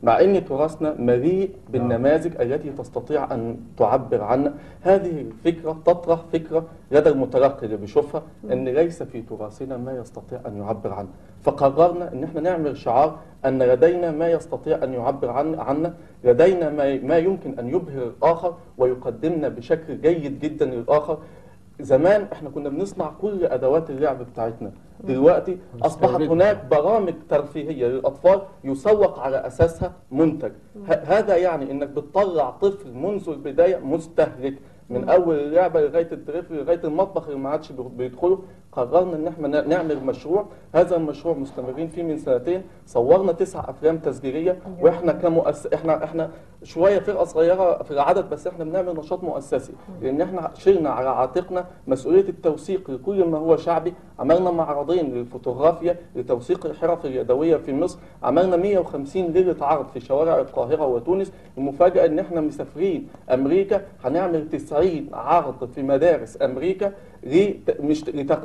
مع أن تراثنا مليء بالنماذج التي تستطيع أن تعبر عنه. هذه الفكرة تطرح فكرة لدى المتلقي اللي بيشوفها أن ليس في تراثنا ما يستطيع أن يعبر عنه، فقررنا أن احنا نعمل شعار أن لدينا ما يستطيع أن يعبر عنا، لدينا ما يمكن أن يبهر الآخر ويقدمنا بشكل جيد جدا للآخر. زمان احنا كنا بنصنع كل ادوات اللعب بتاعتنا، دلوقتي اصبحت هناك برامج ترفيهية للاطفال يسوق على اساسها منتج. هذا يعني انك بتطلع طفل منذ البداية مستهلك، من اول اللعبة لغاية الدريفري لغاية المطبخ اللي ما عادش بيدخله. قررنا ان احنا نعمل مشروع، هذا المشروع مستمرين فيه من سنتين، صورنا 9 افلام تسجيليه، واحنا كمؤسسة احنا شوية فرقه صغيرة في العدد، بس احنا بنعمل نشاط مؤسسي، لان احنا شلنا على عاتقنا مسؤولية التوثيق لكل ما هو شعبي. عملنا معرضين للفوتوغرافيا لتوثيق الحرف اليدوية في مصر، عملنا 150 ليلة عرض في شوارع القاهرة وتونس. المفاجاة ان احنا مسافرين امريكا، هنعمل 90 عرض في مدارس امريكا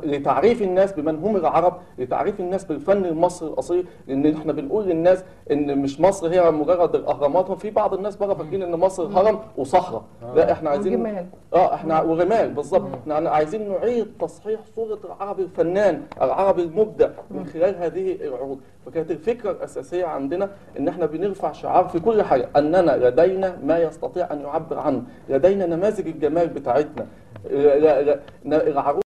لتعريف الناس بمن هم العرب، لتعريف الناس بالفن المصري الاصيل، لان احنا بنقول للناس ان مش مصر هي مجرد الاهرامات، وفي بعض الناس بره فاكرين ان مصر هرم وصحراء. لا، احنا عايزين احنا ورمال بالظبط. احنا عايزين نعيد تصحيح صوره العربي الفنان، العربي المبدع من خلال هذه العروض. فكانت الفكرة الاساسية عندنا ان احنا بنرفع شعار في كل حاجة، اننا لدينا ما يستطيع ان يعبر عنه، لدينا نماذج الجمال بتاعتنا. العروض